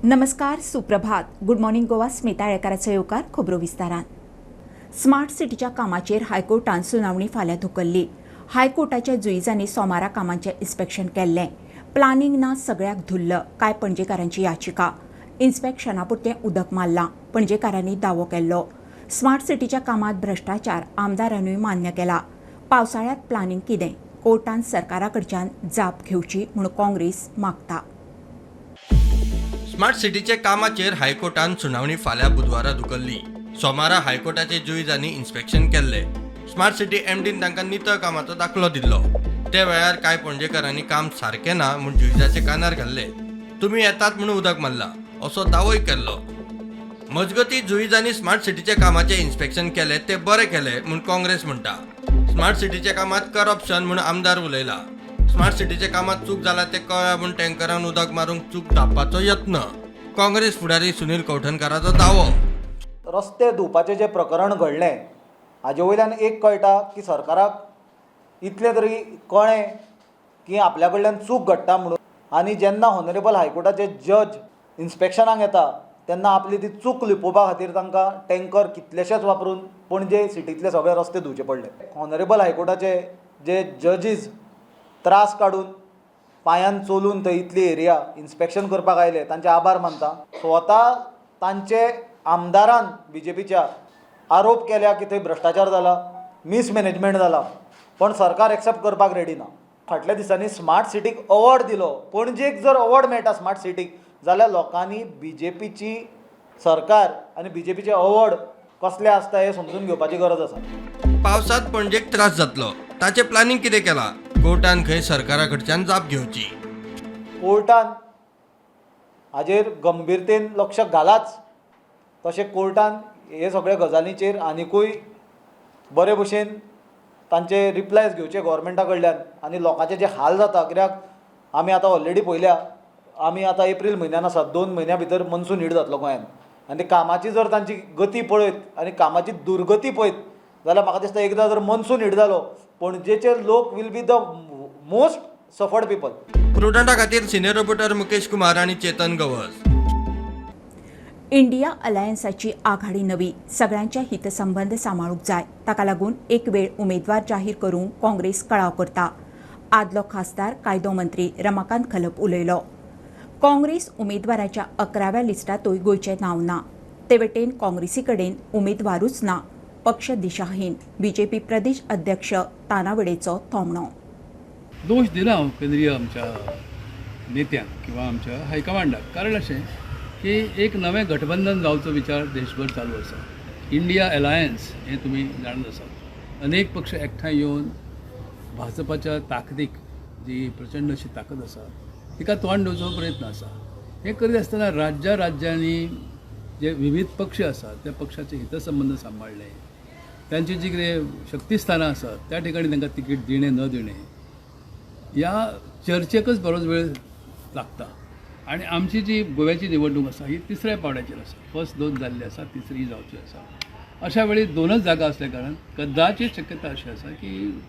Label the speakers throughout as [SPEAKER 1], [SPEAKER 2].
[SPEAKER 1] नमस्कार, सुप्रभात. Good morning Goa, Smita आळेकाराचो येवकार खबरो विस्तारान. स्मार्ट सिटीच्या कामाचेर हायकोर्टान सुनावणी फाल्यां धुकल्ली. हायकोर्टाच्या जुईजांनी सोमारा कामांचें इन्स्पेक्शन केल्लें. प्लानिंग ना, सगळ्याक धुल्ल, कांय पणजेकारांची याचिका. इन्स्पेक्शना पुरतें उदक मारलां, पणजेकारांनी दावो केल्लो. स्मार्ट सिटीच्या कामांत भ्रश्टाचार आमदारानूय मान्य केला. पावसाळ्यांत प्लानिंग कितें? कोर्टान सरकारा कडच्यान जाप घेवची म्हूण काँग्रेस मागता.
[SPEAKER 2] स्मार्ट सिटीच्या कामाचेर हायकोर्टान सुनावणी फाल्यां बुधवारा धुकल्ली. सोमारा हायकोर्टाचे जुईजांनी इन्स्पेक्शन केल्ले. स्मार्ट सिटी एमडीन तांकां नितळ कामाचो दाखलो दिल्लो. त्या वेळार कांय पणजेकारांनी काम सारकें ना म्हूण जुईजाचे कानार घाल्ले. तुमी येतात म्हूण उदक मारला असो दावोय केल्लो. मजगती जुईजांनी स्मार्ट सिटीच्या कामाचें इन्स्पेक्शन केलें तें बरें केलें म्हूण काँग्रेस म्हणटा. स्मार्ट सिटीच्या कामात करप्शन म्हूण आमदार उलयला. स्मार्ट सिटीच्या कामात चूक जाला तें कळ्ळां म्हूण टँकरान उदक मारूंक चूक धांपपाचो यत्न, काँग्रेस फुडारी सुनील कवठणकाराचो दावो.
[SPEAKER 3] रस्ते धुवपाचें जें प्रकरण घडलें हाजे वयल्यान एक कळटा की सरकाराक इतलें तरी कळ्ळें की आपल्या कडल्यान चूक घडटा म्हणून. आनी जेन्ना ऑनरेबल हायकोर्टाचे जज इन्स्पेक्शनाक येता तेन्ना आपली ती चूक लिपोवपा खातीर तांकां टँकर कितलेशेच वापरून पणजे सिटींतले सगळे रस्ते धुवचे पडले. ऑनरेबल हायकोर्टाचे जे जजीस त्रास काडून पांयान चलून थंय इतली एरिया इन्स्पेक्शन करपाक आयले तांचे आभार मानता. स्वता तांचे आमदारान बीजेपीच्या आरोप केल्या की थंय भ्रश्टाचार जाला, मिसमॅनेजमेंट जाला, पण सरकार एक्सेप्ट करपाक रेडी ना. फाटल्या दिसांनी स्मार्ट सिटीक अवॉर्ड दिलो. पणजेक जर अवॉर्ड मेळटा स्मार्ट सिटीक जाल्यार लोकांनी बीजेपीची सरकार आनी बीजेपीचे अवॉर्ड कसले आसता हें समजून घेवपाची गरज आसा.
[SPEAKER 2] पावसांत पणजेक त्रास जातलो ताचें प्लानिंग कितें केलां? कोर्टान खंय सरकारा कडच्यान जाप घेवची.
[SPEAKER 3] कोर्टान हाजेर गंभीरतेन लक्ष घालाच. तशें कोर्टान हे सगळे गजालींचेर आनिकूय बरे भशेन तांचे रिप्लायज घेवचे गोवोरमेंटा कडल्यान आनी लोकांचे जे हाल जाता, कित्याक आमी आतां ऑलरेडी पळयल्या, आमी आतां एप्रील म्हयन्यान आसात, 2 म्हयन्या भितर मनसून हीट जातलो गोंयांत आनी कामाची जर तांची गती पळयत आनी कामाची दुर्गती पळयत जाल्यार म्हाका दिसता एकदां जर मनसून हीट जालो पणजेचे लोक will be the most suffered people.
[SPEAKER 2] प्रुडंटा खातीर सिनियर रिपोर्टर मुकेश कुमार आनी चेतन गवस.
[SPEAKER 1] इंडिया अलायन्साची आघाडी नवी, सगळ्यांचे हितसंबंद सांबाळूंक जाय. ताका लागून एक वेळ उमेदवार जाहीर करूंक काँग्रेस कळाव करता. आदलो खासदार कायदो मंत्री रमाकांत खलप उलयलो. काँग्रेस उमेदवाराच्या 11व्या लिस्टांतूय गोंयचें नांव ना. ते वटेन काँग्रेसी कडेन उमेदवारूच ना. पक्ष दिशाहीन, बीजेपी प्रदेश अध्यक्ष तानावडेचो थोमणो.
[SPEAKER 4] दोश दिना हांव केंद्रीय आमच्या नेत्यांक किंवा आमच्या हायकमांडाक. कारण अशें की एक नवें गठबंधन जावचो विचार देशभर चालू आसा. इंडिया अलायन्स हें तुमी जाणून आसात. अनेक पक्ष एकठांय येवन भाजपाच्या ताकदीक, जी प्रचंड अशी ताकद आसा, तिका तोंड दिवचो प्रयत्न आसा. हें करीत आसतना राज्या राज्यांनी जे विविध पक्ष आसात त्या पक्षाचे हितसंबंद सांबाळ्ळे, तांची जी कितें शक्तिस्थानां आसात त्या ठिकाणी तांकां तिकीट दिणें न दिणें ह्या चर्चेकच बरोच वेळ लागता. आनी आमची जी गोव्याची निवडणूक आसा ही तिसऱ्या पावंड्याचेर आसा. फर्स्ट 2 जाल्ली आसा, तिसरी जावची आसा. अशा वेळी 2च जागा असल्या कारणान कदाचित शक्यता अशी आसा की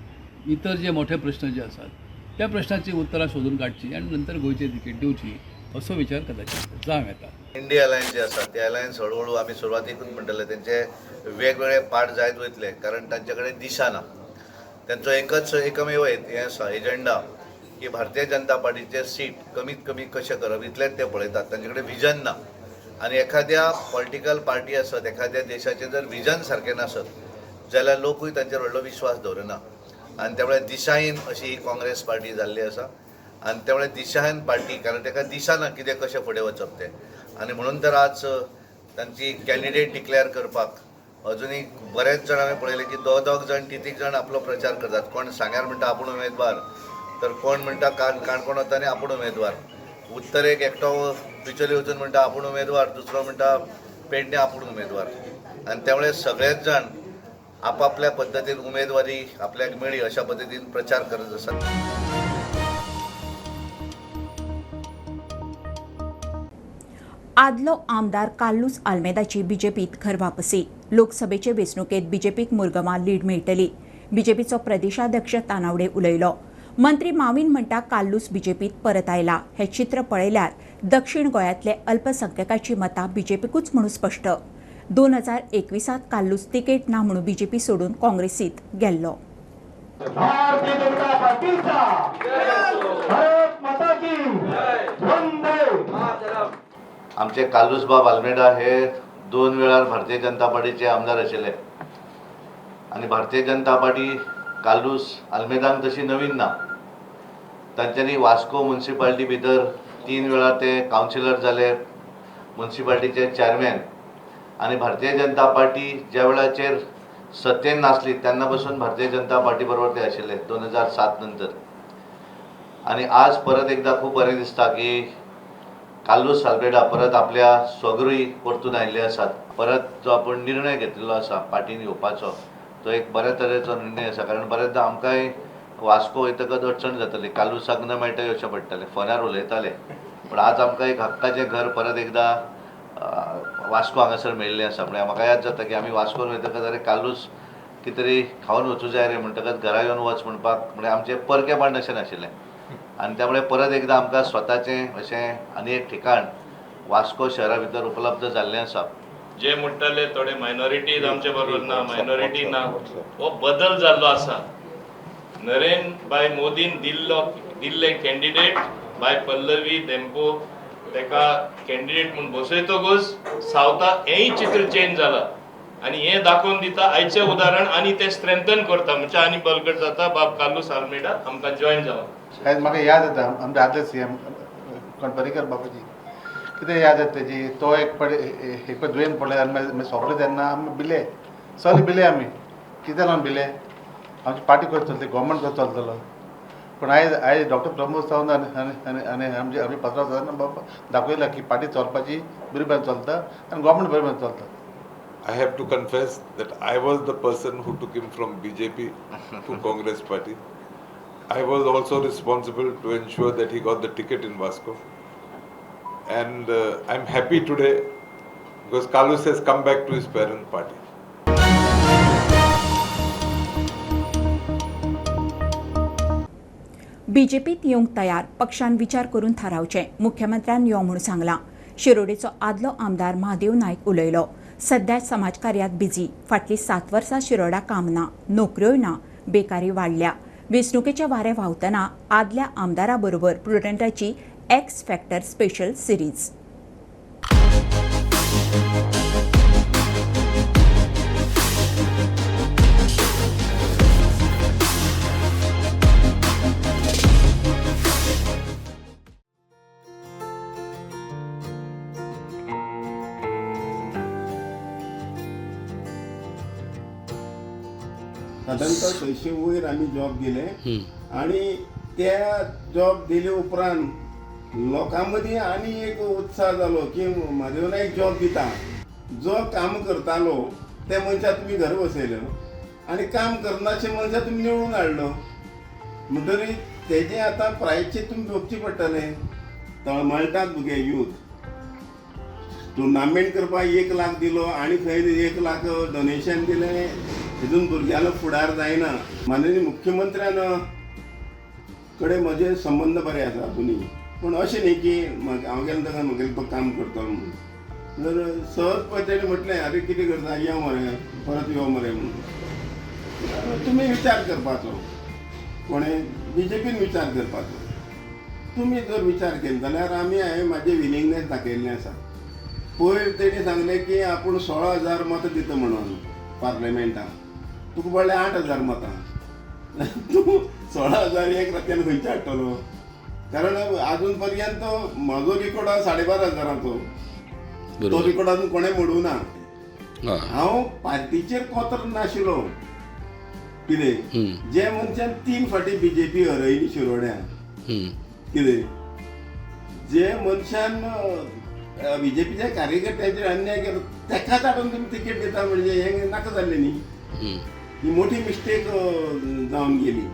[SPEAKER 4] इतर जे मोठे प्रश्न जे आसात त्या प्रश्नाची उत्तरां सोदून काडची आनी नंतर गोंयचें तिकीट दिवची असो विचार कदाचित जावं येता.
[SPEAKER 5] इंडिया अलायन्स जे आसा ते अलायन्स हळूहळू आमी सुरवातीकूच म्हणटले तेंचे वेगवेगळे पार्ट जायत वयतले, कारण तांचे कडेन दिशा ना. तेंचो एकच एकमेव हें आसा एजंडा की भारतीय जनता पार्टीचे सीट कमीत कमी कशें करप इतलेंच ते पळयतात. तांचे कडेन विजन ना. आनी एखाद्या पॉलिटिकल पार्टी आसत, एखाद्या देशाचें जर विजन सारकें नासत जाल्यार लोकूय तांचेर व्हडलो विश्वास दवरिना. आनी त्यामुळे दिशाहीन अशी ही काँग्रेस पार्टी जाल्ली आसा. आनी त्यामुळे दिशाहीन पार्टी, कारण ताका दिशा ना कितें कशें फुडें वचप तें. आनी म्हणून तर आज तांची कॅन्डिडेट डिक्लेअर करपाक अजुनूय बरेच जाण हांवें पळयलें की 2-2 जाण 3-3 जाण आपलो प्रचार करतात. कोण सांग्यार म्हणटा आपूण उमेदवार, तर कोण म्हणटा काणकोण वता आनी आपूण उमेदवार. उत्तरेक एकटो बिचोली वचून म्हणटा आपूण उमेदवार, दुसरो म्हणटा पेडणे आपूण उमेदवार. आनी त्यामुळे सगळेच जाण आपापल्या पद्दतीन उमेदवारी आपल्याक मेळ्ळी अशा पद्दतीन प्रचार करत आसात.
[SPEAKER 1] आदलो आमदार कार्लूस आल्मेदाची बीजेपीत घर वापसी. लोकसभेचे वेंचणुकेंत बीजेपीक मुरगमा लीड मेळटली. बीजेपीचो प्रदेशाध्यक्ष तानावडे उलयलो. मंत्री माविन म्हणटा कार्लूस बीजेपीत परत आयला. हे चित्र पळयल्यार दक्षिण गोंयांतले अल्पसंख्यकाची मतां बीजेपीकूच म्हणून स्पश्ट. 2021 कार्लूस तिकेट ना म्हणून बीजेपी सोडून काँग्रेसीत गेल्लो.
[SPEAKER 6] भारतीय जनता पार्टीचा भारत माता की वंदे.
[SPEAKER 5] आमचे कार्लूसबाब आल्मेडा हे 2 वेळार भारतीय जनता पार्टीचे आमदार आशिल्ले आनी भारतीय जनता पार्टी कार्लूस आल्मेदांक तशी नवीन ना. तांच्यांनी वास्को म्युनिसिपालिटी भितर 3 वेळार ते कावन्सिलर जाले, म्युनिसिपालिटीचे चॅरमॅन. आनी भारतीय जनता पार्टी ज्या वेळाचेर सत्तेन नासली तेन्ना पासून भारतीय जनता पार्टी बरोबर ते आशिल्ले 2007 नंतर. आनी आज परत एकदां खूब बरें दिसता की कार्लूस आल्मेडा परत आपल्या स्वगृही परतून आयिल्ले आसात. परत जो आपूण निर्णय घेतिल्लो आसा पार्टीन येवपाचो तो एक बऱ्या तरेचो निर्णय आसा, कारण बरेचदा आमकांय वास्को वयतकच अडचण जाताली, कार्लूसाक न मेळटा येवचें पडटालें, फोनार उलयताले. पूण आज आमकां एक हक्काचें घर परत एकदां वास्को हांगासर मेळिल्लें आसा. म्हळ्यार म्हाका याद जाता की आमी वास्कोन वयतकच अरे कार्लूस कितें तरी खावन वचूं जाय रे म्हणटकच घरा येवन वच म्हणपाक म्हळ्यार आमचें परकेपण अशें नाशिल्लें. आनी त्यामुळे परत एकदां आमकां स्वताचें अशें आनी एक ठिकाण वास्को शहरा भितर उपलब्ध जाल्लें आसा.
[SPEAKER 7] जे म्हणटाले थोडे मायनॉरिटीज आमचे बरोबर ना, मायनॉरिटी ना, हो बदल जाल्लो आसा. नरेंद्र भाई मोदीन दिल्ले कॅन्डिडेट बाय पल्लवी धेंपो तेका कॅन्डिडेट म्हूण बसयतकूच सावथा हेंय चित्र चेंज जाला आनी हें दाखोवन दिता आयचें उदाहरण आनी तें स्ट्रेंथन करता, म्हणजे आनी बलकट जाता. बाब कार्लूस आल्मेडा आमकां जॉयन जावन
[SPEAKER 8] आयज म्हाका याद येता आमचे आदले सीएम पर्रीकर बाबाजी कितें याद येता तेजी, तो एक एक दुयेंत पडले आनी मागीर सोंपले तेन्ना आमी भिले, सगळे भिले आमी. कितें लागून भिले? आमची पार्टी कशी चलतली, गव्हर्मेंट कसो चलतलो. पूण आयज आयज डॉक्टर प्रमोद सावंत आनी आनी आमचे आमी पत्राव सावंत बाबा दाखयला की पार्टी चलपाची बरी बरें चलता आनी गव्हर्मेंट बरें बरें चलता.
[SPEAKER 9] I have to confess that I was the person who took him from BJP to Congress party. I was also responsible to ensure that he got the ticket in Vasco. And I'm happy today because Carlos has come back to his parent party.
[SPEAKER 1] बीजेपीत येवंक तयार, पक्षान विचार करून थारावचें, मुख्यमंत्र्यान यो म्हूण सांगलां. शिरोडेचो आदलो आमदार महादेव नायक उलयलो. सध्या समाजकार्यात बिजी, फाटलीं 7 वर्सां शिरोडा काम ना, नोकऱ्योय ना, बेकारी वाडल्या. वेंचणुकेचे वारें व्हांवतना आदल्या आमदारा बरोबर प्रुडंटाची एक्स फॅक्टर स्पेशल सिरीज.
[SPEAKER 10] सादारणतः 600 वयर आमी जॉब दिले आनी त्या जॉब दिले उपरांत लोकां मदीं आनी एक उत्साह जालो की म्हादेव नायक जॉब दिता. जो काम करतालो त्या मनशाक तुमी घर बसयलो आनी काम करनाशे मनशाक तुमी निवडून हाडलो, म्हणटरी तेजें आतां प्रायश्चीत तुमी भोगचें पडटलें. तळमळटात भुरगे यूथ, टुर्नामेंट करपाक 1 लाख दिलो आनी खंय 1 लाख डोनेशन दिलें, हितून भुरग्यांलो फुडार जायना. माननीय मुख्यमंत्र्यान कडेन म्हजे संबंद बरे आसा अजुनूय, पूण अशें न्ही की हांव गेलो ताका म्हगेलें तो काम करतलो म्हणून. तर सहज पळय तेणें म्हटलें अरे कितें करता, यो मरे परत यो मरे म्हणून. तुमी विचार करपाचो, कोणें बीजेपीन विचार करपाचो. तुमी जर विचार केलो जाल्यार आमी हांवें म्हाजें विलिंगनेस दाखयल्लें आसा. पयर तेणी सांगलें की आपूण 16,000 मतां दिता म्हणून पार्लमेंटाक, तुका पडले 8,000 मतां, तूं 16,000 एक रातयान खंयचे हाडटलो? कारण आजून पर्यंत म्हजो रिकॉर्ड आसा 12,500, तो रिकॉर्ड अजून कोणें मोडूं ना. हांव पार्टीचेर कोतर नाशिल्लो. कितें जे मनशान 3 फावटी बीजेपी हरयली शिरोड्या, कितें जे मनशान बीजेपीच्या कार्यकर्त्यांचेर अन्याय केलो तेकाच हाडून तुमी तिकेट दिता म्हणजे हें नाका जाल्लें न्ही. ही मोठी मिस्टेक जावन गेली.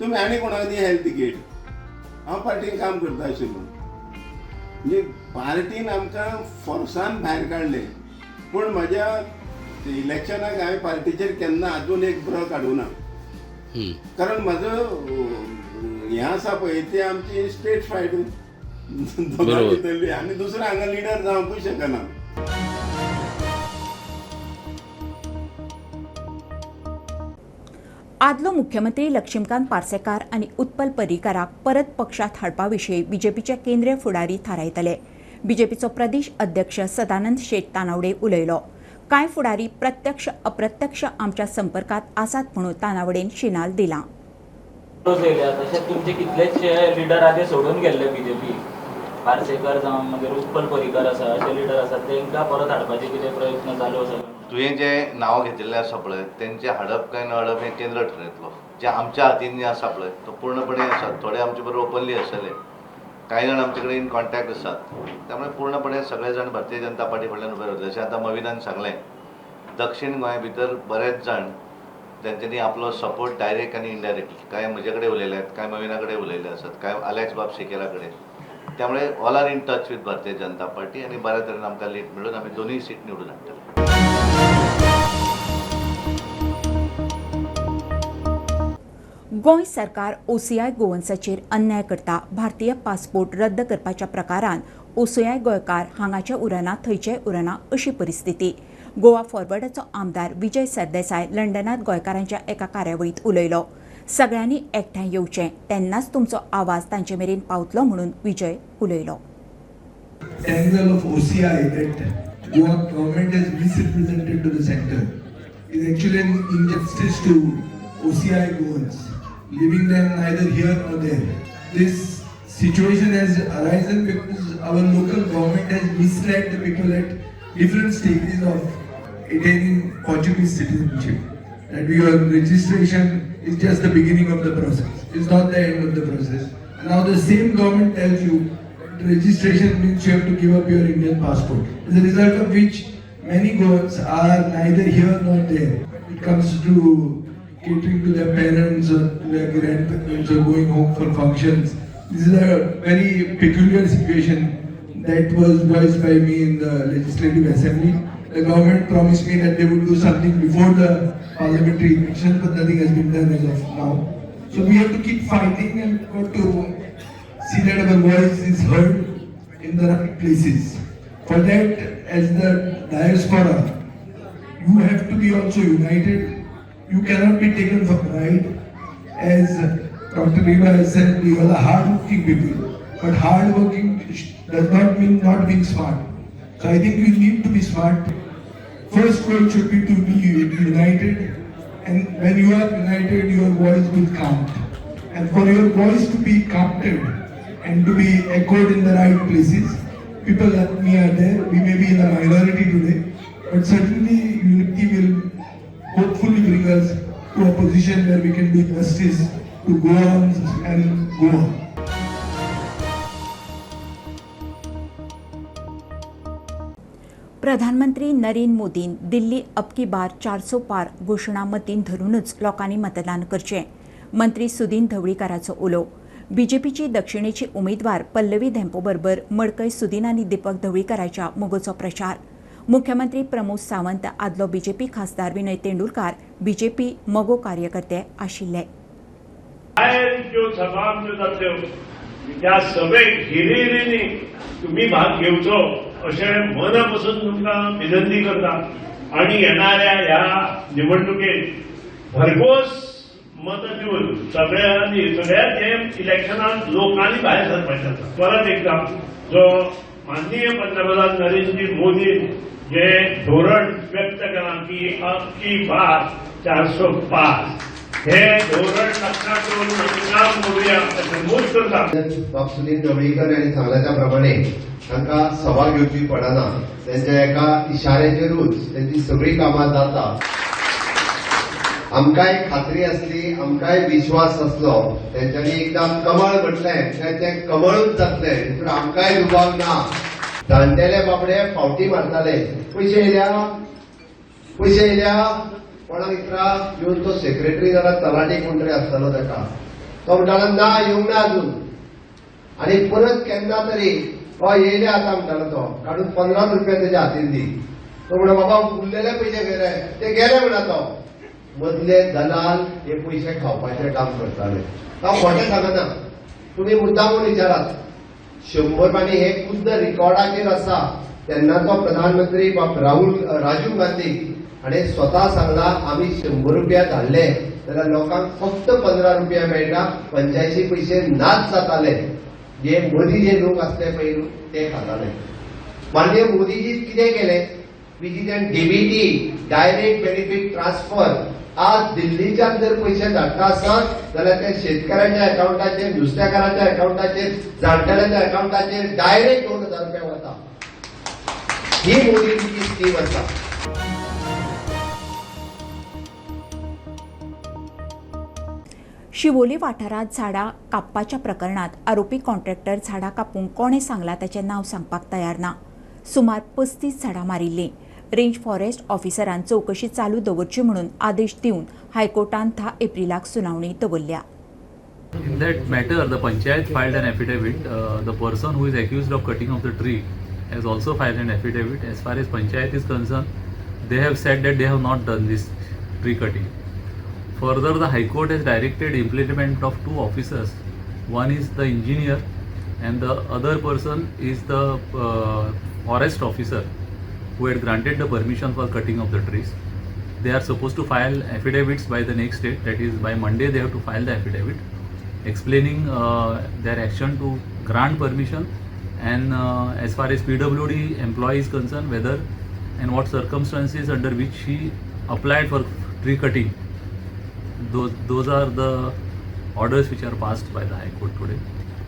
[SPEAKER 10] तुमी आनी कोणाक दी हेल्थ तिकेट. हांव पार्टीन काम करता आशिल्लो, म्हणजे पार्टीन आमकां फोर्सान भायर काडलें. पूण म्हज्या इलेक्शनाक हांवें पार्टीचेर केन्ना आजून एक ब्र काडूं ना. कारण म्हजो हें आसा पळय ती आमची स्टेट फायट दोगां भितरली आनी दुसरो हांगा लिडर जावंकूय शकना.
[SPEAKER 1] आदलो मुख्यमंत्री लक्ष्मीकांत पार्सेकार आनी उत्पल पर्रीकाराक परत पक्षात हाडपा विशीं बीजेपीचे केंद्रीय फुडारी थारायतले. बीजेपीचो प्रदेश अध्यक्ष सदानंद शेट तानावडे उलयलो. कांय फुडारी प्रत्यक्ष अप्रत्यक्ष आमच्या संपर्कात आसात म्हणून तानावडेन शिनाल दिला.
[SPEAKER 11] तशेंच तुमचे कितलेशे लिडर आदी सोडून गेल्ले बीजेपी, पार्सेकर जावं मागीर उत्पल पर्रीकर आसा, अशे लिडर आसात, तांकां परत हाडपाचे कितें प्रयत्न चालू आसा?
[SPEAKER 5] तुवें जे नांव घेतिल्लें आसा पळय तेंचें हाडप काय न हाडप हें केंद्र ठरयतलो. जें आमच्या हातीन जें आसा पळय तो पूर्णपणे आसा. थोडे आमचे बरोबर ओपनली आसतले, कांय जाण आमचे कडेन इन कॉन्टॅक्ट आसात, त्यामुळे पूर्णपणे सगळे जाण भारतीय जनता पार्टी कडल्यान उबे रावतले. जशें आतां मविनान सांगलें, दक्षिण गोंया भितर बरेच जाण तेंच्यांनी आपलो सपोर्ट डायरेक्ट आनी इनडायरेक्टली, कांय म्हजे कडेन उलयले आहेत, कांय मविना कडेन उलयले आसात, कांय आलेक्स बाब शेकेरा कडेन. त्यामुळे all are in touch with Bharatiya Janata Party आनी बऱ्या तरेन आमकां लीड मेळून आमी दोनूय सीट निवडून हाडटले.
[SPEAKER 1] गोंय सरकार ओसीआय गोवन्साचेर अन्याय करता. भारतीय पासपोर्ट रद्द करपाच्या प्रकारान ओसीआय गोंयकार हांगाचे उरना थंयचे उरना अशी परिस्थिती. गोवा फॉरवर्डाचो आमदार विजय सरदेसाय लंडनात गोंयकारांच्या एका कार्यावळींत उलयलो. सगळ्यांनी एकठांय येवचें तेन्नाच तुमचो आवाज तांचे मेरेन पावतलो म्हणून विजय उलयलो.
[SPEAKER 12] Angle of OCI that Goa government has misrepresented to the center is actually an injustice to OCI Goans, leaving them neither here nor there. This situation has arisen because our local government has misled the people at different stages of attaining Portuguese citizenship. That your registration is just the beginning of the process, it's not the end of the process. Now the same government tells you that registration means you have to give up your Indian passport, as a result of which many Goans are neither here nor there. It comes to catering to their parents or to their grandparents or going home for functions. This is a very peculiar situation that was voiced by me in the Legislative Assembly. The government promised me that they would do something before the parliamentary election, but nothing has been done as of now. So we have to keep fighting and got to see that our voice is heard in the right places. For that, as the diaspora, you have to be also united. You cannot be taken for granted. As Dr. Riva has said, we are hard-working people, but hard-working does not mean not being smart. So I think you need to be smart. First goal should be to be united, and when you are united, your voice will count. And for your voice to be counted and to be echoed in the right places, people like me are there. We may be in a minority today, but certainly unity will hopefully bring us to a position where we can do justice to Goans and Goa.
[SPEAKER 1] प्रधानमंत्री नरेंद्र मोदीन दिल्ली अब की bar 400 पार घोशणा मतीन धरूनच लोकांनी मतदान करचें, मंत्री सुदीन धवळीकाराचो उलो. बीजेपीची दक्षिणेची उमेदवार पल्लवी धेंपो बरोबर मडकय सुदीन आनी दीपक धवळीकाराच्या मोगोचो प्रचार. मुख्यमंत्री प्रमोद सावंत, आदलो बीजेपी खासदार विनय तेंडुलकार बीजेपी मगो कार्यकर्ते आशिल्ले.
[SPEAKER 7] ज्यो सभा आमच्यो जातल्यो त्या सभेक हिरिहिरींनी तुमी भाग घेवचो अशें मना पसून तुमकां विनंती करता आनी येणाऱ्या ह्या निवडणुकेत भरघोस मतां दिवन सगळ्यांनी सगळ्यात हे इलेक्शनाक लोकांनी भायर सरपाचें आसा. परत एकदां जो माननीय पंतप्रधान नरेंद्र मोदी जे धोरण व्यक्त केलां की अब की बार 400 पार हे धोरण लक्षात दवरून आमी काम करुया अशें नमूद करता.
[SPEAKER 13] बाब सुनील ढवळीकर यांनी सांगल्या त्या प्रमाणे तांकां सभा घेवची पडना, त्यांच्या एका इशाऱ्याचेरूच त्यांची सगळी कामां जाता. आमकांय खात्री आसली, आमकांय विश्वास आसलो, तेंच्यांनी एकदां कमळ म्हटलें काय तें कमळूच जातलें हितून आमकांय दुबाव ना. जाणटेले बाबडे फावटी मारताले, पयशे येयल्या पयशे येयल्या कोणाक इतरा येवन तो सेक्रेटरी जाल्यार तलाठी कोण तरी आसतालो ताका, तो म्हणटालो ना येवंक ना अजून, आनी परत केन्ना तरी हय येयले आतां म्हणटालो तो, काडून 15 रुपया तेच्या हातीन दी. तो म्हणटा बाबा उरलेले पयशे खंय रे, ते गेले म्हणटा तो. मदले दलाल हे पयशे खावपाचें काम करताले. हांव खोटें सांगना, तुमी मुद्दामून विचारात. 100 आनी हे खुद्द रिकॉर्डाचेर आसा. तेन्नाचो प्रधानमंत्री राजीव गांधी हाणें स्वता सांगला, आमी 100 रुपया धाडले जाल्यार लोकांक फक्त 15 रुपया मेळटा, 85 पयशे नाच जाताले. जे मदीं जे लोक आसले पळय ते खाताले. माननीय मोदीजी कितें केलें, which is an DBT, direct benefit transfer. आज दिल्लीच्यान जर पयशे धाडटा आसत जाल्यार ते शेतकऱ्यांच्या अकाउंटाचेर, नुस्तेकाराच्या अकाउंटाचेर, जाणटेल्यांच्या अकाउंटाचेर डायरेक्ट 2000 रुपया वता. ही मोदीची स्कीम आसा.
[SPEAKER 1] शिवोली वाठारांत झाडां कापपाच्या प्रकरणात आरोपी कॉन्ट्रॅक्टर झाडां कापूंक कोणें सांगलां ताचें नांव सांगपाक तयार ना. सुमार 35 झाडां मारिल्लीं. रेंज फॉरेस्ट ऑफिसरान चवकशी चालू दवरची म्हणून आदेश दिवन हायकोर्टान 10 एप्रिलाक सुनावणी दवरल्या.
[SPEAKER 14] In that matter, the panchayat filed an affidavit. The person who is accused of cutting of the tree has also filed an affidavit. As far as panchayat is concerned, they have said that they have not done this tree cutting. Further, the High Court has directed implement of 2 officers. One is the engineer and the other person is the forest officer who had granted the permission for cutting of the trees. They are supposed to file affidavits by the next date, that is by Monday they have to file the affidavit explaining their action to grant permission and as far as PWD employee is concerned, whether and what circumstances under which he applied for tree cutting. Those are the orders which are passed by the High Court today.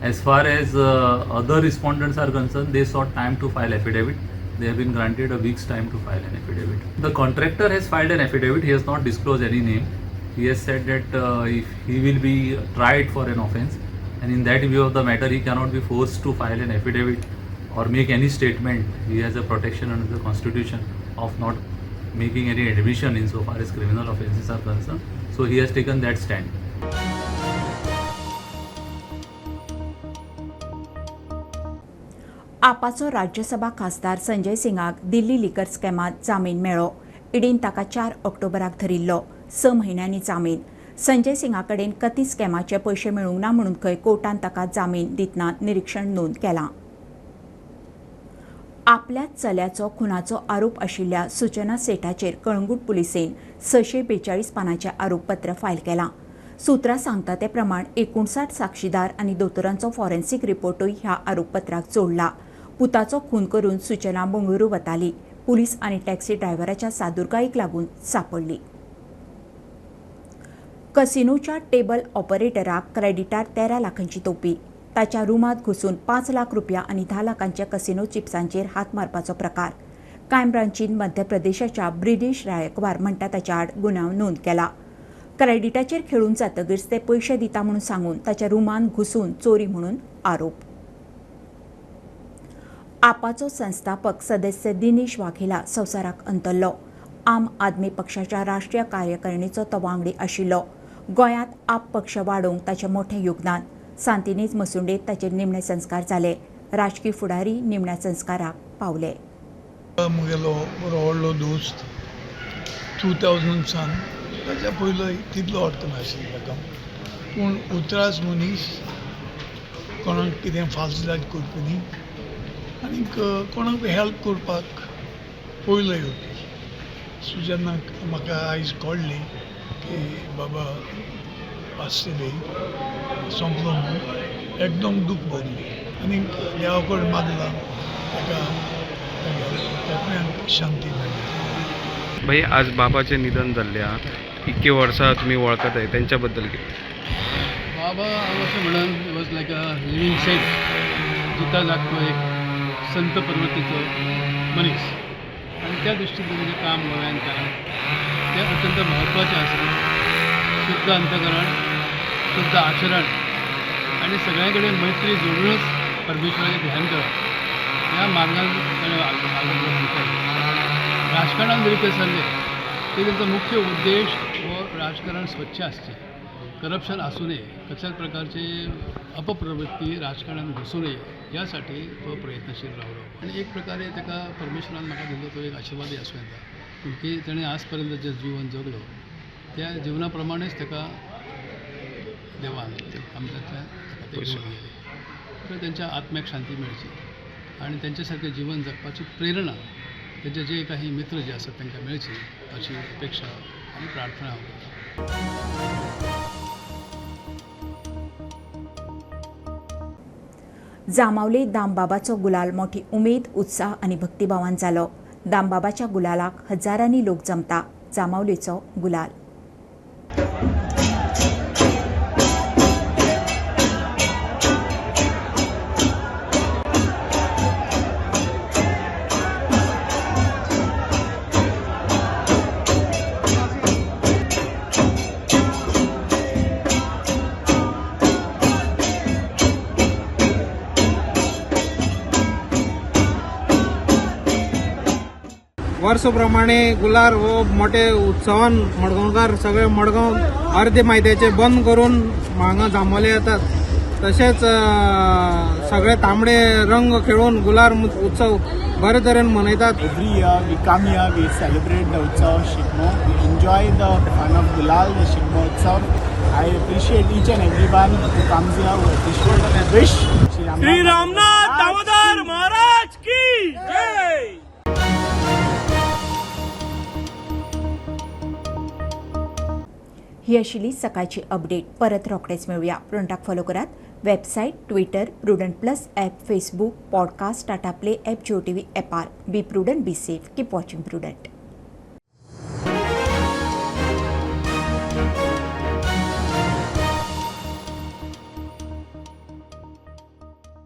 [SPEAKER 14] As far as other respondents are concerned, they sought time to file affidavit. They have been granted a week's time to file an affidavit. The contractor has filed an affidavit. He has not disclosed any name. He has said that if he will be tried for an offence, and in that view of the matter, he cannot be forced to file an affidavit or make any statement. He has a protection under the Constitution of not making any admission insofar as criminal offences are concerned. So he has taken that stand.
[SPEAKER 1] आपाचो Rajya Sabha खासदार संजय सिंगाक दिल्ली liquor स्कॅमांत जामीन मेळ्ळो. ईडीन ताका 4 ऑक्टोबराक धरिल्लो. 6 म्हयन्यांनी जामीन. संजय सिंगा कडेन कथीत स्कॅमाचे पयशे मेळूंक ना म्हणून खंय कोर्टान ताका जामीन दितना निरीक्षण नोंद केलां. आपल्याच चल्याचो खुनाचो आरोप आशिल्ल्या सूचना सेठाचेर कळंगूट पुलिसेन 642 पानांचें आरोपपत्र फायल केलां. सूत्रां सांगता ते प्रमाण 59 साक्षीदार आनी दोतोरांचो फॉरेन्सिक रिपोर्टूय ह्या आरोपपत्राक जोडला. पुताचो खून करून सूचना बंगळुरू वताली. पुलीस आनी टॅक्सी ड्रायव्हराच्या सादुरकायेक लागून सांपडली. कसिनोच्या टेबल ऑपरेटराक क्रेडिटार 13 लाखांची तोपी. ताच्या रुमांत घुसून 5 लाख रुपया आनी 10 लाखांच्या कसिनो चिप्सांचेर हात मारपाचो प्रकार. क्रायम ब्रांचीन मध्य प्रदेशाच्या ब्रिटीश रायकवार म्हणटा ताच्या आड गुन्यांव नोंद केला. क्रेडिटाचेर खेळून जातगीर ते पयशे दिता म्हणून सांगून ताच्या रुमांत घुसून चोरी म्हणून आरोप. आपाचो संस्थापक सदस्य दिनेश वाघेला संवसाराक अंतरलो. आम आदमी पक्षाच्या राष्ट्रीय कार्यकारिणीचो तो वांगडी आशिल्लो. गोंयांत आप पक्ष वाडोवंक ताचें मोठें योगदान. सांतिनेज मसुंडेत ताचेर निमणे संस्कार जाले. राजकी फुडारी निमण्या संस्काराक पावले.
[SPEAKER 15] म्हगेलो बरो व्हडलो दोस्त 2000 सान ताच्या पयलो तितलो अर्थ नाशिल्लो ताका, पूण उतरास मनीस, कोणाक कितें फाल्स करपी न्ही आनीक कोणाक हेल्प करपाक पयलो येवपी. सो जेन्ना म्हाका आयज कळ्ळें की बाबा आसतले सोंपलो म्हणून एकदम दूख भोगलें आनी देवा कडेन मागलां ताका ताका शांती मेळ्ळी.
[SPEAKER 16] भाई, आज बाबाचें निधन जाल्लें आहा, इतके वर्सां तुमी वळखताय, तेंच्या बद्दल कितें?
[SPEAKER 4] बाबा हांव अशें म्हणून was like a living saint, जिता जागतो एक संत प्रवृत्तीचो मनीस आनी त्या दृश्टीन तेजें काम गोंयांत केलां तें अत्यंत म्हत्वाचें आसा. शुद्ध अंतकरण, शुद्ध आचरण आनी सगळ्यां कडेन मैत्री जोडूनच परमेश्वराचें ध्यान करप ह्या मार्गान ताणें मार्गदर्शन. राजकारणान जरी ते सरले तरी तेंचो मुख्य उद्देश हो राजकारण स्वच्छ आसचें, करप्शन आसूं नये, कसल्याच प्रकारची अपप्रवृत्ती राजकारणान घुसूं नये ह्यासाठी तो प्रयत्नशील रावलो. आनी एक प्रकारे ताका परमेश्वरान म्हाका दिल्लो तो एक आशिर्वादय आसूं येता, की ताणें आज पर्यंत जें जीवन जगलो त्या जिवना प्रमाणेच ताका देवान आमच्यांतल्यान ताका ते घेवन गेले. तर त्यांच्या आत्म्याक शांती मेळची आनी तेंच्या सारकें जिवन जगपाची प्रेरणा तेंचे जे काही मित्र जे आसात तांकां मेळची अशी अपेक्षा आनी प्रार्थना हांव करतां.
[SPEAKER 1] जांबावले दामबाबाचो गुलाल मोठी उमेद, उत्साह आनी भक्तिभावान जालो. दामबाबाच्या गुलालाक हजारांनी लोक जमता. जांबावलेचो गुलाल.
[SPEAKER 16] वर्सप्रमाणे गुलार हो मोठे उत्सवान मडगांवकार सगळे मडगांव अर्दे मायत्याचे बंद करून हांगा जांबावले येतात. तशेंच सगळे तांबडे रंग खेळून गुलार उत्सव बरे तरेन मनयतात.
[SPEAKER 17] Every year we come here, we celebrate the Utsav of Shigmo, we enjoy the fun of Gulal, the Shigmo Utsav. I appreciate each and everyone who comes here, who appreciate wish
[SPEAKER 18] Shri Ramnath Damodar Maharaj की जय.
[SPEAKER 1] ही आशिल्ली सकाळची update. परत रोखडेच मेळुया. प्रुडंटाक follow करात. Website, Twitter, Prudent plus app, Facebook, podcast, Tata Play app, Jio TV ॲपार. Be prudent, be safe, keep watching Prudent.